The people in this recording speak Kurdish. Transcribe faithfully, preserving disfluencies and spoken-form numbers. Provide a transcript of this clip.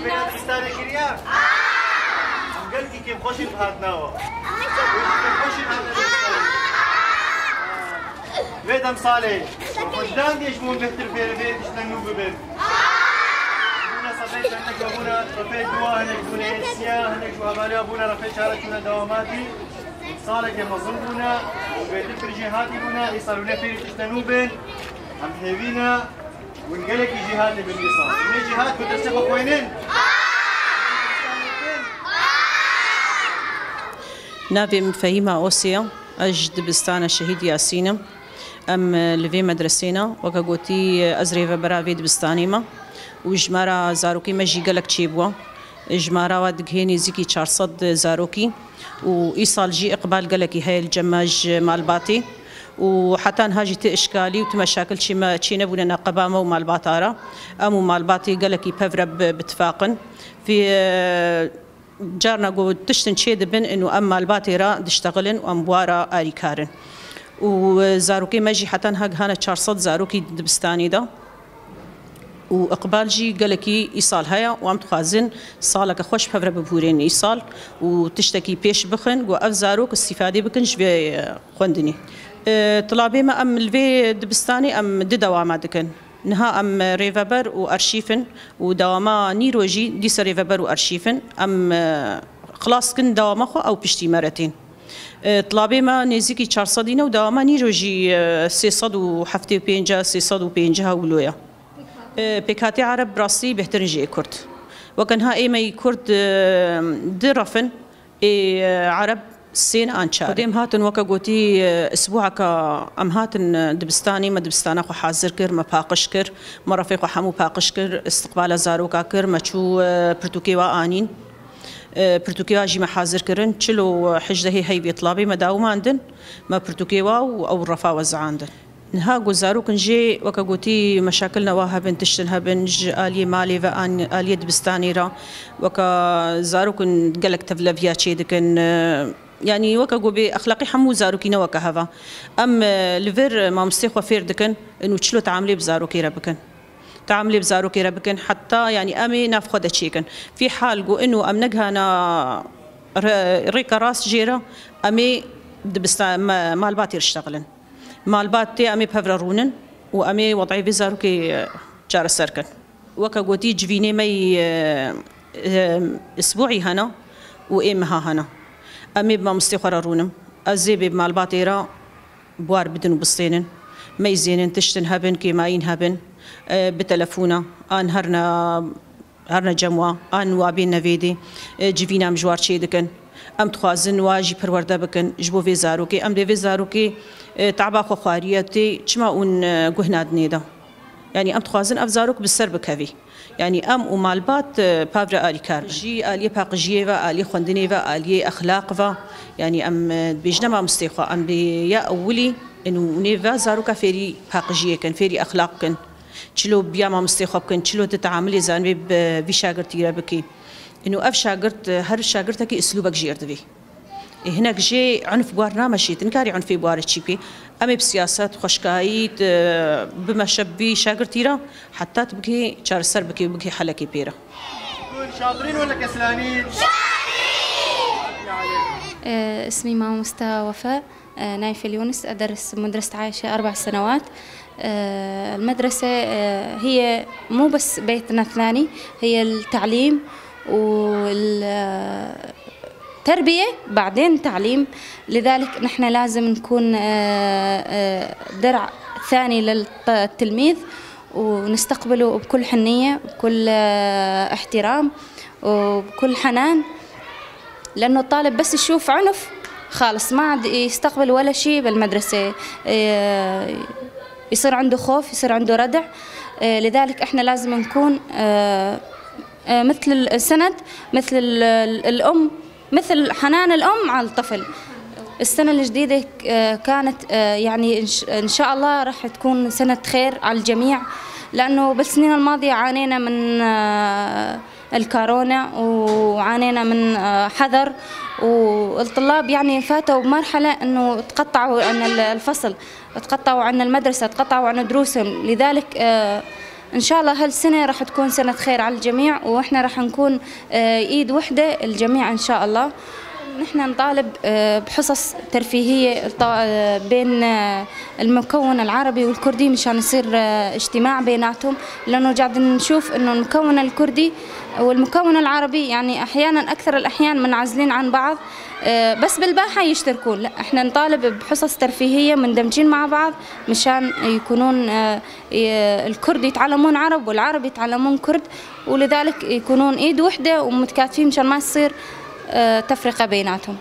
Pêka dibistanê kiriye? Em gelkî kêfxweş in bi hatina we. Gelkî kêfxweş in hatina dibistanê. Vê demsalê xwendandê ji bo bêhtir fêrê vê tiştine nû bibin. Bûne sefê çendek we bûne, sefê dua hinek bûne, siya hinek ji hevalê we bûne, refê çare çûne dewamatî. Saleke mezin bûne, û bêtir pir jê hatî bûne, îsal hûne fêrî tiştine nû bin. Em hêvî ne, hûn gelekî jêhatî bin îsal. Hûn ê jêhat bi destê xwe xwînin? Navê min Fehîma Osê ye. Ez ji dibistana Şehîd Yasîn im. Em, e, li vê medresê ne. Weke gotî, e, ez rêvebera vê dibistanê me. Û jimara zarokê me jî gelek çêbûye. Jimara wa digihê nêzîkî çar sed zarokî. Û îsal jî iqbal gelekî heye li cem me ji malbatê. Û heta niha jî ti işkalî û ti meşakil çê me, çê nebûne neqeba me û malbata re. Em û malbatê gelekî pevre bi, bi tifaq in. Vê, e, Carna ku tiştin çê dibin, û em malbatê re diştexilin û em bi wa re arîkar in. Û, e, zarokê me jî heta niha gihane çar sed zarokî di dibistanê de. Û iqbal jî gelekî îsal heye û em dixwazin saleke xweş pevre bibûrên îsal û tiştekî pêş bixin ku ev zarok îstîfadê bikin ji vê, e, xwendinê. E, tilabê me em li vê dibistanê em di dewama dikin. Niha em rêveber û arşîf in û dewama nîro jî dîsa rêveber û arşîf in. Em, e, xilas kin dewama xwe ew piştî me re tên. E, tilabê me nêzîkî çar sed î ne û dewama nîro jî, e, sê sed û heftê û pênc, sê sed û pêncî wilo ye. E, pêkhatê Ereb bi rastî bêhtir in ji ê Kurd. Weke niha ê me yî Kurd, e, di ref in, ê, e, Ereb sê ne an çar. Xwedê em hatin weke gotî, e, isbûaka em hatin, e, dibistanê me dibistana xwe hazir kir, me paqij kir, me refê xwe hemû paqij kir, istiqbala zaroka kir, me çû, e, pirtûkê wa anîn. E, pirtûkê wa jî me hazir kirin. Çil û hejdehê heyvê tilabê me dawimandin, me pirtûkê wa û ew refa wezandin. Niha ku zarokin jê weke gotî meşakil newa hebin, tiştin hebin, ji aliyê malê ve an aliyê dibistanê re, weke zarokin gelek tevleviya çê dikin. E, yanî weke ku bê exlaqî hemû zarokî ne weke heva. Em, e, li vir mamostê xwe fêr dikin, û çilo teamilê bi zarokê re bikin. Teamilê bi zarokê re bikin, heta, yanî, em ê nav xwe de çêkin. Fî hal ku ino em negihana re-, rêka rast jê re, em ê dibista-, me-, malbatê diştexilin. Malbatê em ê pevre rûnin û em ê wed'ê vê zarokê, e, çareser kin. Weke gotî civînê me yî, e, e, isbûî hene û ê meha hene. Em ê bi mamostê xwe re rûnim. Ez ê bê bi malbatê re bi war bidin û bistênin. Meyzênin, tiştin hebin, kêmayîn hebin, e, bi telefona, an herna, herna cem wa, an wa bên nevêdê, e, civîna em ji war çê dikin. Em dixwazin wa jî perwerde bikin ji bo vê zarokê. Em dê vê zarokê, e, taba xwe xwariye tê, çima hûn, e, guh nadinê de? Yanî em dixwazin ev zarok bi ser bikevî. Yanî em û malbat, e, pavre alîkar bin. Jî aliyê paqijiyê ve, aliyê xwendinê ve, aliyê exlaq ve. Yanî em, e, dibêjine mamostê xwe, em bi ya ewilî û nêv ve zaroka fêrî paqijiyê kin, fêrî exlaq kin. Çilo biya mamostê xwe bikin, çilo di teamilê zanibê bi vî şagirtî re bikî. Ino ev şagirt, e, her şagirtekî îslûbek jêr divê. Ê, hinek jê unf bi war nameşê, tu nikarî unfê bi war çî bikî. Em ê bi siyaset, xweşkayî, tu bimeşe bi vî şagirtî re, heta tu bikî çareser bikî û bikî helekê pê re. Şatirîn wele kesilânîn? Ee, اسمي ماموستا وفاء، آه، نايف اليونس، أدرس بمدرسة عايشة أربع سنوات. آه، المدرسة، آه، هي مو بس بيتنا الثاني، هي التعليم وال-، آه، تربية، بعدين تعليم. لذلك نحن لازم نكون، آه، آه، درع ثاني للتلميذ، ونستقبله بكل حنية، بكل، آه، احترام، وبكل حنان، لأنه الطالب بس يشوف عنف خالص ما عاد يستقبل ولا شيء بالمدرسة. آه، يصير عنده خوف، يصير عنده ردع. آه، لذلك إحنا لازم نكون، آه، آه، مثل السند، مثل ال-، ال-، الأم، مثل حنان الأم على الطفل. السنة الجديدة، آه، كانت، آه، يعني إن ش-، إن شاء الله راح تكون سنة خير على الجميع، لأنه بالسنين الماضية عانينا من، آه، الكورونا، وعانينا من، آه، حظر، والطلاب يعني فاتوا بمرحلة إنه تقطعوا عن ال-، الفصل، تقطعوا عن المدرسة، تقطعوا عن دروسهم. لذلك، آه، إن شاء الله هالسنة راح تكون سنة خير على الجميع، وإحنا راح نكون، آه، إيد وحدة الجميع إن شاء الله. نحن نطالب، آه، بحصص ترفيهية، آه، بين، آه، المكون العربي والكردي، مشان يصير، آه، اجتماع بيناتهم، لأنه قاعد نشوف إنه المكون الكردي والمكون العربي، يعني، أحيانًا، أكثر الأحيان منعزلين عن بعض، آه، بس بالباحة يشتركون. لا، إحنا نطالب بحصص ترفيهية مندمجين مع بعض مشان يكونون، آه، ي-، الكرد يتعلمون عرب والعرب يتعلمون كرد، ولذلك يكونون إيد وحدة ومتكاتفين مشان ما يصير، آه، تفرقة بيناتهم.